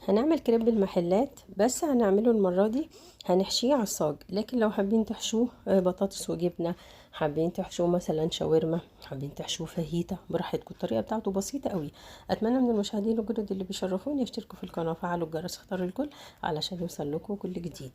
هنعمل كريب المحلات، بس هنعمله المرة دي هنحشيه على الصاج. لكن لو حابين تحشوه بطاطس وجبنة، حابين تحشوه مثلا شاورما، حابين تحشوه فاهيتا، براحتكم. الطريقة بتاعته بسيطة قوي. اتمنى من المشاهدين الجدد اللي بيشرفوني يشتركوا في القناة وفعلوا الجرس، اختاروا الكل علشان يوصل لكم كل جديد.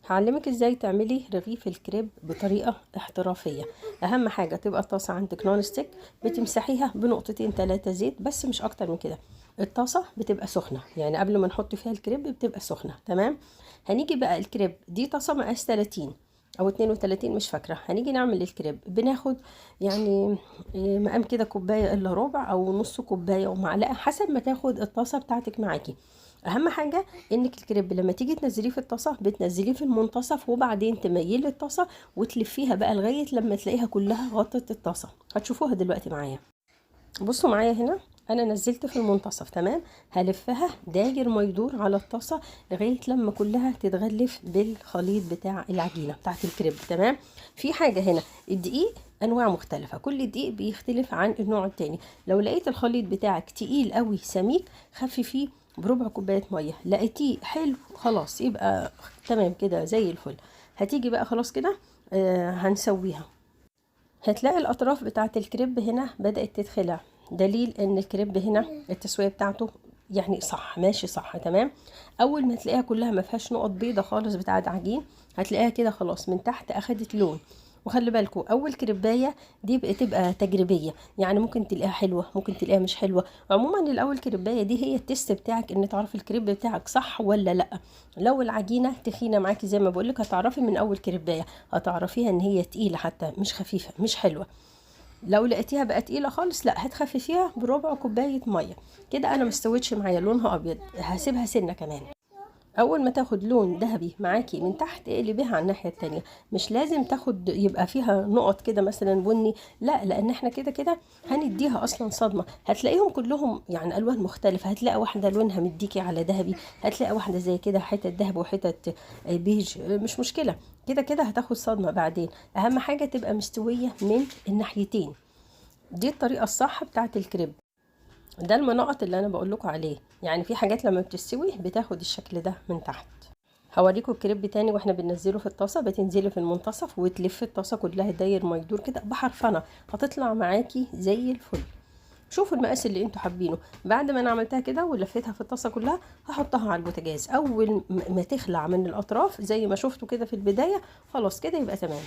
هعلمك ازاي تعملي رغيف الكريب بطريقة احترافية. اهم حاجة تبقى الطاسة عندك non stick، بتمسحيها بنقطتين 3 زيت بس، مش اكتر من كده. الطاسة بتبقى سخنة، يعني قبل ما نحط فيها الكريب بتبقى سخنة، تمام. هنيجي بقى الكريب دي طاسة مقاس 30 او 32 مش فاكرة. هنيجي نعمل الكريب، بناخد مقام كده كوباية الا ربع او نص كوباية ومعلقة، حسب ما تاخد الطاسة بتاعتك معاكي. اهم حاجة انك الكريب لما تيجي تنزليه في الطاسة بتنزليه في المنتصف، وبعدين تميلي الطاسة وتلفيها بقى لغاية لما تلاقيها كلها غطت الطاسة. هتشوفوها دلوقتي معايا. بصوا معايا هنا، انا نزلت في المنتصف، تمام. هلفها داير ما يدور على الطاسة لغاية لما كلها تتغلف بالخليط بتاع العجينة بتاعت الكريب، تمام. في حاجة هنا، الدقيق انواع مختلفة، كل دقيق بيختلف عن النوع التاني. لو لقيت الخليط بتاعك تقيل قوي سميك، خففيه بربع كوباية مية. لقيتيه حلو خلاص يبقى تمام كده زي الفل. هتيجي بقى خلاص كده، هنسويها. هتلاقي الأطراف بتاعت الكريب هنا بدأت تتخلع، دليل إن الكريب هنا التسوية بتاعته صح، ماشي صح، تمام. أول ما تلاقيها كلها ما فيهاش نقط بيضة خالص بتاعت عجين، هتلاقيها كده خلاص من تحت أخدت لون. وخلي بالكم أول كريباية دي بتبقى تجريبية، يعني ممكن تلاقيها حلوة ممكن تلاقيها مش حلوة. عموما الأول كريباية دي هي ال test بتاعك إن تعرفي الكريب بتاعك صح ولا لأ. لو العجينة تخينة معاكي زي ما بقولك هتعرفي من أول كريباية، هتعرفيها إن هي تقيلة حتى مش خفيفة مش حلوة. لو لقيتيها بقى تقيلة خالص لا، هتخففيها بربع كوباية مية كده. أنا ما استوتش معايا، لونها أبيض، هسيبها سنة كمان. أول ما تاخد لون ذهبي معاكي من تحت اقلبيها على الناحية التانية. مش لازم تاخد يبقى فيها نقط كده مثلا بني، لا، لأن احنا كده كده هنديها أصلا صدمة. هتلاقيهم كلهم ألوان مختلفة، هتلاقي واحدة لونها مديكي على ذهبي، هتلاقي واحدة زي كده حتت ذهب وحتت بيج، مش مشكلة، كده كده هتاخد صدمة بعدين. أهم حاجة تبقى مستوية من الناحيتين. دي الطريقة الصح بتاعت الكريب. ده المنقط اللي انا بقول لكم عليه، في حاجات لما بتستوي بتاخد الشكل ده من تحت. هوريكم الكريب تاني واحنا بننزله في الطاسه. بتنزلي في المنتصف وتلفي الطاسه كلها داير ما يدور كده بحرفنه، هتطلع معاكي زي الفل. شوفوا المقاس اللي انتوا حابينه. بعد ما انا عملتها كده ولفيتها في الطاسه كلها هحطها على البوتاجاز. اول ما تخلع من الاطراف زي ما شفتوا كده في البدايه، خلاص كده يبقى تمام.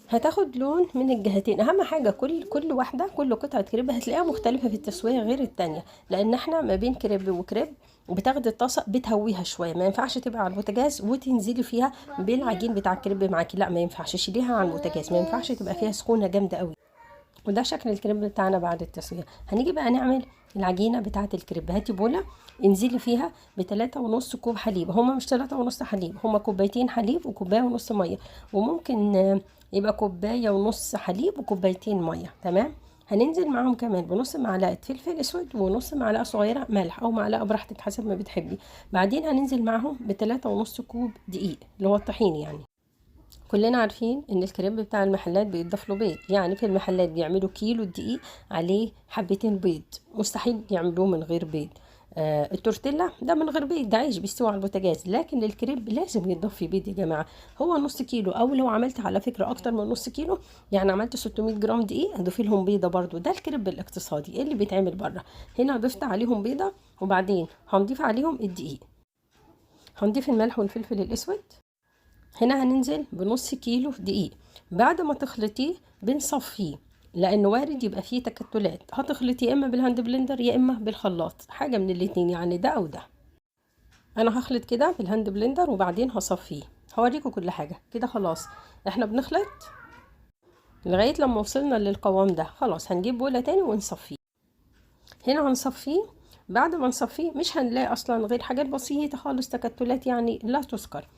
هتاخد لون من الجهتين. اهم حاجه كل قطعه كريب هتلاقيها مختلفه في التسويه غير التانية، لان احنا ما بين كريب وكريب بتاخدي الطاسه بتهويها شويه، ما ينفعش تبقى على البوتاجاز وتنزلي فيها بالعجين بتاع الكريب معاكي، لا ما ينفعش، شيليها على البوتاجاز، ما ينفعش تبقى فيها سخونه جامده قوي. وده شكل الكريب بتاعنا بعد التسويه. هنيجي بقى نعمل العجينه بتاعه الكريب. هاتي بوله انزلي فيها بتلاتة ونص كوب حليب، هما مش تلاتة ونص حليب، هما كوبايتين حليب وكوبايه ونص ميه، وممكن يبقى كوبايه ونص حليب وكوبايتين ميه، تمام. هننزل معاهم كمان بنص معلقه فلفل اسود ونص معلقه صغيره ملح او معلقه براحتك حسب ما بتحبي. بعدين هننزل معاهم بتلاتة ونص كوب دقيق اللي هو الطحين. كلنا عارفين ان الكريب بتاع المحلات بيتضاف له بيض، يعني في المحلات بيعملوا كيلو الدقيق عليه حبتين بيض، مستحيل يعملوه من غير بيض. التورتيلا ده من غير بيض، ده عيش بيستوي على البوتاجاز، لكن الكريب لازم يتضاف فيه بيض يا جماعه. هو نص كيلو، او لو عملت على فكره اكتر من نص كيلو، يعني عملت 600 جرام دقيق اضيف لهم بيضه برضو. ده الكريب الاقتصادي اللي بيتعمل بره. هنا ضفت عليهم بيضه، وبعدين هنضيف عليهم الدقيق، هنضيف الملح والفلفل الاسود. هنا هننزل بنص كيلو دقيق. بعد ما تخلطيه بنصفيه، لانه وارد يبقى فيه تكتلات. هتخلطيه يا اما بال hand blender يا اما بالخلاط، حاجه من الاتنين، يعني ده او ده. انا هخلط كده بال hand blender وبعدين هصفيه، هوريكم كل حاجه كده. خلاص احنا بنخلط لغايه لما وصلنا للقوام ده. خلاص هنجيب بوله تاني ونصفيه. هنا هنصفيه. بعد ما نصفيه مش هنلاقي اصلا غير حاجات بسيطه خالص، تكتلات لا تذكر.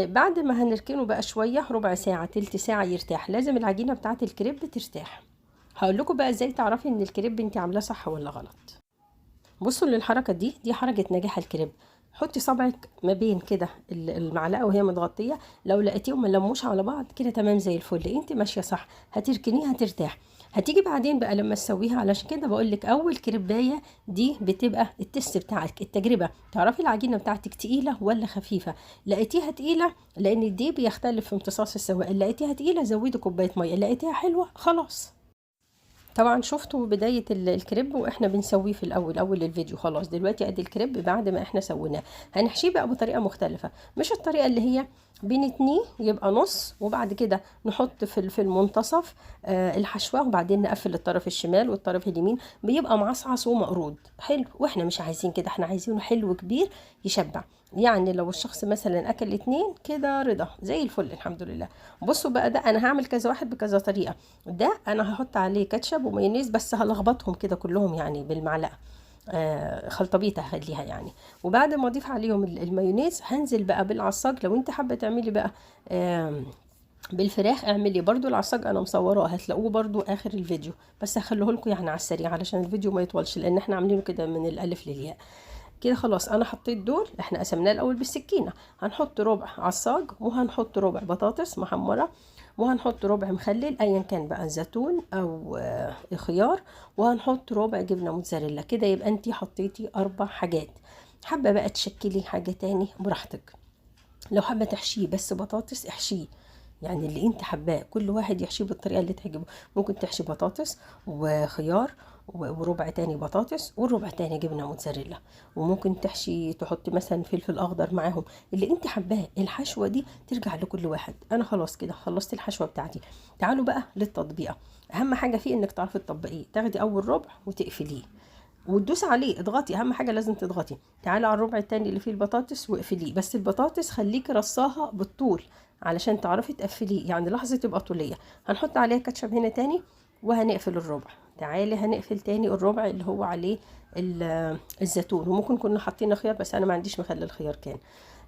بعد ما هنركنه بقى شوية، ربع ساعة تلت ساعة يرتاح. لازم العجينة بتاعت الكريب ترتاح. هقول لكم بقى ازاي تعرفي ان الكريب انت عاملاه صح ولا غلط. بصوا للحركة دي، دي حركة نجاح الكريب. حطي صبعك ما بين كده المعلقة وهي متغطية، لو لقيتيهم ما لموش على بعض كده تمام زي الفل، انت ماشية صح. هتركنيها ترتاح. هتيجي بعدين بقى لما تسويها، علشان كده بقول لك اول كريبايه دي بتبقى ال test بتاعك، التجربة، تعرفي العجينة بتاعتك تقيلة ولا خفيفة. لقيتيها تقيلة، لان دي بيختلف في امتصاص السوائل، لقيتيها تقيلة زودي كوباية مية، لقيتيها حلوة خلاص. طبعا شفتوا بداية الكريب واحنا بنسويه في الاول، اول الفيديو. خلاص دلوقتي ادي الكريب بعد ما احنا سويناه، هنحشيه بقى بطريقة مختلفة، مش الطريقة اللي هي بنتنيه يبقى نص وبعد كده نحط في المنتصف الحشوه، وبعدين نقفل الطرف الشمال والطرف اليمين، بيبقى معصعص ومقروض حلو. واحنا مش عايزين كده، احنا عايزينه حلو كبير يشبع. يعني لو الشخص مثلا اكل 2 كده رضا زي الفل الحمد لله. بصوا بقى، ده انا هعمل كذا واحد بكذا طريقه. ده انا هحط عليه كاتشب ومايونيز، بس هلخبطهم كده كلهم يعني بالمعلقه، خلطبيطه هخليها يعني. وبعد ما اضيف عليهم المايونيز هنزل بقى بالعصاج. لو انت حابة تعملي بقى بالفراخ اعملي برضو العصاج، انا مصوراه هتلاقوه برضو اخر الفيديو، بس هخليه لكم يعني على السريع علشان الفيديو ما يطولش، لان احنا عاملينه كده من الالف للياء كده. خلاص انا حطيت دول، احنا قسمناه الاول بالسكينة. هنحط ربع عصاج، وهنحط ربع بطاطس محمرة، وهنحط ربع مخلل ايا كان بقى زيتون او خيار، وهنحط ربع جبنه موتزاريلا. كده يبقى انتي حطيتي 4 حاجات. حابة بقى تشكلي حاجة تاني براحتك، لو حابة تحشيه بس بطاطس احشيه، يعني اللي انت حباه، كل واحد يحشيه بالطريقة اللي تعجبه. ممكن تحشي بطاطس وخيار وربع تاني بطاطس والربع تاني جبنه موتزاريلا، وممكن تحشي تحطي مثلا فلفل اخضر معاهم، اللي انت حباه. الحشوه دي ترجع لكل واحد. انا خلاص كده خلصت الحشوه بتاعتي. تعالوا بقى للتطبيقه. اهم حاجة فيه انك تعرفي تطبقيه، تاخدي اول ربع وتقفليه وتدوسي عليه، اضغطي، اهم حاجة لازم تضغطي. تعالي على الربع التاني اللي فيه البطاطس واقفليه، بس البطاطس خليكي رصاها بالطول علشان تعرفي تقفليه، يعني لحظة تبقى طوليه. هنحط عليها كاتشب هنا تاني وهنقفل الربع. تعالي هنقفل تاني الربع اللي هو عليه الزيتون، وممكن كنا حاطين خيار بس انا ما عنديش مخلل خيار كان.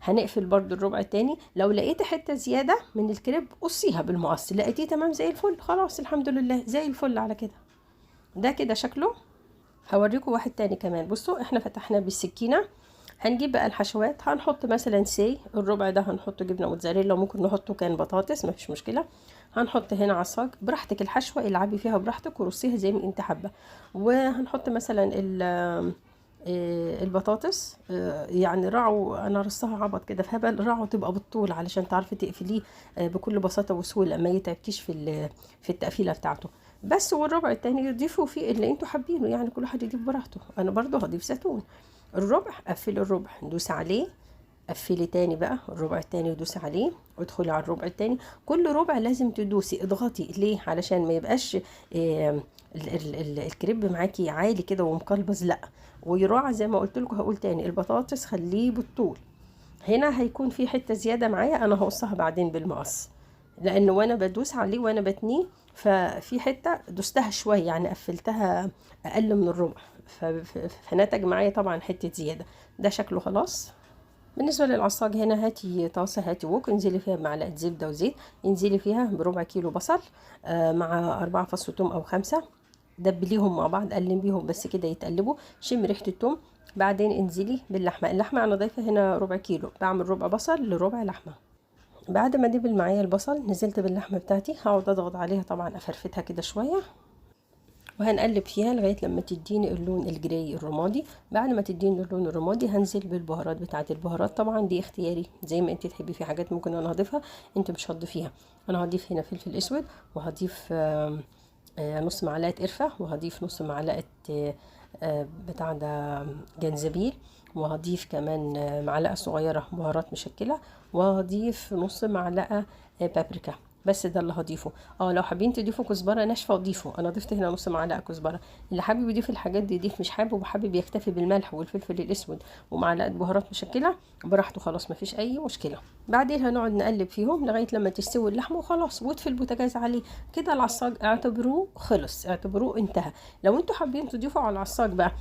هنقفل برضو الربع التاني. لو لقيتي حتة زيادة من الكريب قصيها بالمقص، لقيتيه تمام زي الفل خلاص الحمد لله زي الفل على كده. ده كده شكله. هوريكم واحد تاني كمان. بصوا احنا فتحناه بالسكينة. هنجيب بقى الحشوات، هنحط مثلا سي الربع ده هنحط جبنه موتزاريلا، وممكن نحطه كان بطاطس مفيش مشكلة. هنحط هنا عصاج، براحتك الحشوه العبي فيها براحتك ورصيها زي ما انت حابة. وهنحط مثلا البطاطس، يعني راعوا انا رصها عبط كده في هبل، راعوا تبقى بالطول علشان تعرفي تقفليه بكل بساطة وسهولة، ما يتعبكيش في التقفيله بتاعته بس. والربع التاني ضيفوا فيه اللي انتوا حابينه، يعني كل واحد يضيف براحته. انا برضو هضيف زيتون. الربع قفلي الربع دوسي عليه، قفلي تاني بقى الربع التاني ودوسي عليه، وادخلي على الربع التاني. كل ربع لازم تدوسي اضغطي، ليه؟ علشان ما يبقاش الكريب معاكي عالي كده ومقلبز، لا. ويراعى زي ما قلت لكم، هقول تاني البطاطس خليه بالطول. هنا هيكون في حتة زيادة معايا انا هقصها بعدين بالمقص، لان وانا بدوس عليه وانا بتنيه ففي حتة دوستها شوية، يعني قفلتها اقل من الربع، فنتج معايا طبعا حتة زيادة. ده شكله خلاص. بالنسبة للعصاج هنا هاتي طاسه، هاتي ووك، انزلي فيها بمعلقه زبدة وزيت، انزلي فيها بربع كيلو بصل، مع 4 فص توم او 5، دبليهم مع بعض، قلبيهم بس كده يتقلبوا، شم ريحه التوم. بعدين انزلي باللحمه. اللحمة انا ضايفه هنا ربع كيلو، بعمل ربع بصل لربع لحمه. بعد ما دبل معايا البصل نزلت باللحمه بتاعتي، هقعد اضغط عليها طبعا، افرفتها كده شوية، وهنقلب فيها لغاية لما تديني اللون الجراي الرمادي. بعد ما تديني اللون الرمادي هنزل بالبهارات بتاعتي. البهارات طبعا دي اختياري زي ما انت تحبي، في حاجات ممكن انا هضيفها انت مش هتضيفيها. انا هضيف هنا فلفل اسود، وهضيف نص معلقه قرفه، وهضيف نص معلقه بتاع ده جنزبيل، وهضيف كمان معلقه صغيرة بهارات مشكلة، وهضيف نص معلقه بابريكا. بس ده اللي هضيفه. لو حابين تضيفوا كزبره ناشفة اضيفوا، انا ضفت هنا نص معلقه كزبره. اللي حابب يضيف الحاجات دي يضيف، مش حابب وحابب يكتفي بالملح والفلفل الاسود ومعلقة بهارات مشكلة براحته، خلاص مفيش اي مشكلة. بعدين هنقعد نقلب فيهم لغاية لما تستوي اللحمة وخلاص، واطفي البوتاجاز عليه كده. العصاج اعتبروه خلص، اعتبروه انتهى. لو انتوا حابين تضيفوا على العصاج بقى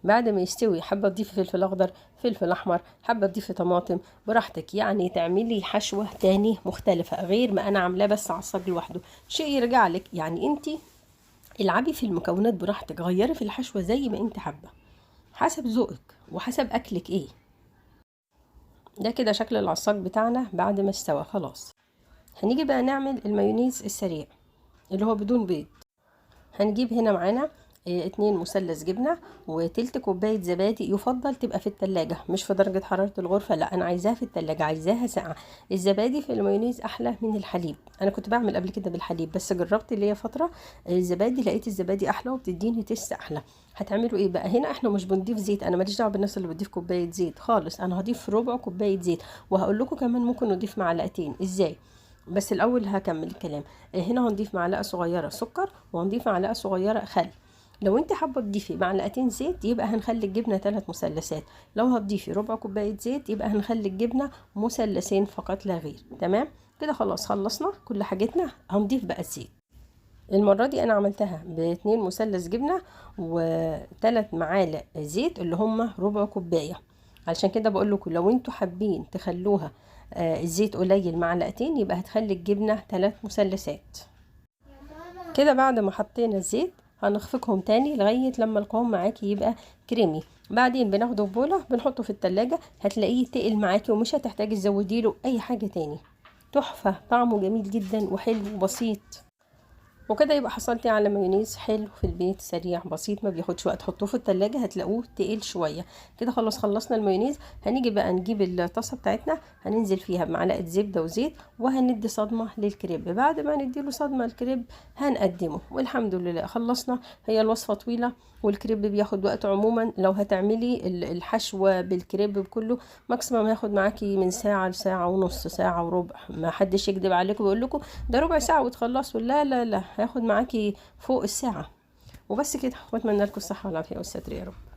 بعد ما يستوي، حابة تضيفي فلفل اخضر، فلفل احمر، حابة تضيفي طماطم، براحتك. يعني تعملي حشوه تاني مختلفة غير ما انا عاملاه بس عصاج لوحده، شيء يرجع لك. يعني انتي العبي في المكونات براحتك، غيري في الحشوه زي ما انت حابة حسب ذوقك وحسب اكلك ايه. ده كده شكل العصاج بتاعنا بعد ما استوى خلاص. هنيجي بقى نعمل المايونيز السريع. اللي هو بدون بيض. هنجيب هنا معانا 2 مثلث جبنه وتلت كوباية زبادي، يفضل تبقى في التلاجة مش في درجه حرارة الغرفة، لا انا عايزاها في التلاجة، عايزاها ساقعه. الزبادي في المايونيز احلى من الحليب، انا كنت بعمل قبل كده بالحليب بس جربت ليا فترة الزبادي، لقيت الزبادي احلى وبتديني taste احلى. هتعملوا ايه بقى هنا؟ احنا مش بنضيف زيت، انا ماليش دعوه بالناس اللي بتضيف كوباية زيت خالص، انا هضيف ربع كوباية زيت، وهقول لكم كمان ممكن نضيف معلقتين ازاي، بس الاول هكمل الكلام. هنا هنضيف معلقه صغيرة سكر، وهنضيف معلقه صغيرة خل. لو انت حابة تضيفي معلقتين زيت يبقى هنخلي الجبنة 3 مثلثات، لو هتضيفي ربع كوباية زيت يبقى هنخلي الجبنة مثلثين فقط لا غير. تمام كده، خلاص خلصنا كل حاجتنا. هنضيف بقى الزيت. المرة دي انا عملتها ب2 مثلث جبنه و3 معالق زيت اللي هم ربع كوباية، علشان كده بقول لكم لو انتوا حابين تخلوها الزيت قليل معلقتين يبقى هتخلي الجبنة 3 مثلثات. كده بعد ما حطينا الزيت هنخفقهم تاني لغاية لما القوام معاكي يبقى كريمي، بعدين بناخده في بوله بنحطه في التلاجة، هتلاقيه تقل معاكي ومش هتحتاجي تزودي له اي حاجة تاني. تحفة، طعمه جميل جدا وحلو وبسيط. وكده يبقى حصلتي على مايونيز حلو في البيت، سريع بسيط ما بياخدش وقت. حطوه في التلاجة هتلاقوه تقيل شوية. كده خلاص خلصنا المايونيز. هنيجي بقى نجيب الطاسه بتاعتنا، هننزل فيها بمعلقه زبدة وزيت، وهندي صدمة للكريب. بعد ما نديله صدمة الكريب هنقدمه، والحمد لله خلصنا. هي الوصفة طويلة والكريب بياخد وقت عموما، لو هتعملي الحشوه بالكريب بكله maximum هياخد معاكي من ساعة لساعة ونص، ساعة وربع. ما حدش يكدب عليكم ويقول لكم ده ربع ساعة وتخلصوا، لا لا لا، هياخد معاكي فوق الساعة. وبس كده، واتمنى لكم الصحة والعافية والستر يا رب.